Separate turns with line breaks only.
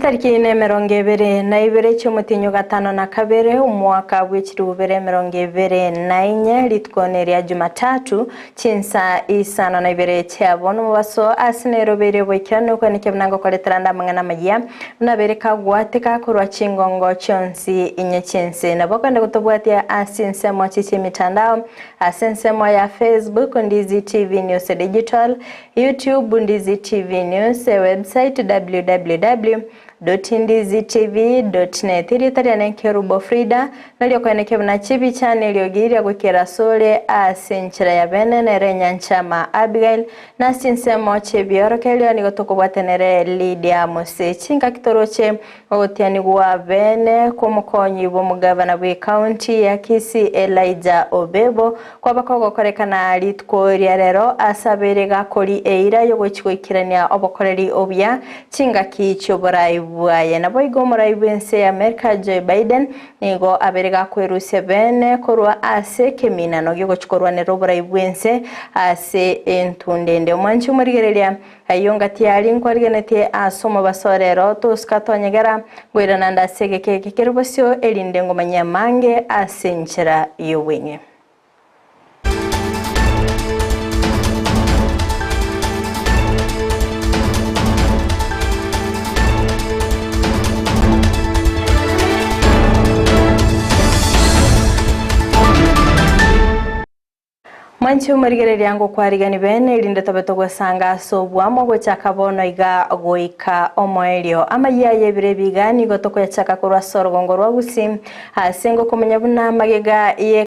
Chitariki 22 chi'omotienyi o gatano na kabere, omwaka bwe chilifu bibere 24, rituko neria Jumatatu, chinsa isano na ibere chia bono omobaso ase nerobeire oboikeranu okwenekia buna ngokoretera ande amang'ana amayia, buna abere kagwateka korwa chingongo chionsi inye chi'ense. Nabo okogenda gotobwatia ase ensemo chie chi'emitandao, ase ensemo ya Facebook, Ndizi TV News Digital, YouTube, Ndizi TV News, Website, www.ndizitv.net. Erieta riane Nkerubo Frida, nario okoenekia buna chibicha na eriogi riria goikera asore ase enchera ya bene nere Nyanchama Abigail, na ase chinsemo chi'ebiorokererio nigo tokobwate nere Lydia Mose. Chingaki toroche Ogotianigwa bene kw'omokonyi bw'omogavana bw'ecounty ya Kisii Elijah Obebo kwaba kogokorekana rituko ria rero ase abeire gakori eira y'ogochi goikerania obokoreri obuya chingaki chi'oborai bwaye. Naboigo omorai bw'ense ya Amerika Joe Biden nigo abeire gakwerusia bene korwa ase ekeminano giogochi korwanera oborai bw'ense ase entundende. Omwanchi omorigereria Ayio ngati aria nkwarigenetie ase omobaso o rero, tosuka tonyegera, ngoirana nde ase egeka eke kere bosio, erinde ngomanyie amange ase enchera y'obweng'e. Mwanche omorigereria ngokwarigani bene, erinde tobe togwesanga ase oboamo gochaka bono iga goika omoerio. Amayia aya ebiro ebi iga nigo tokoyachaka korwa ase orogongo rwa Gusii, ase ngokomanya buna amagega ye.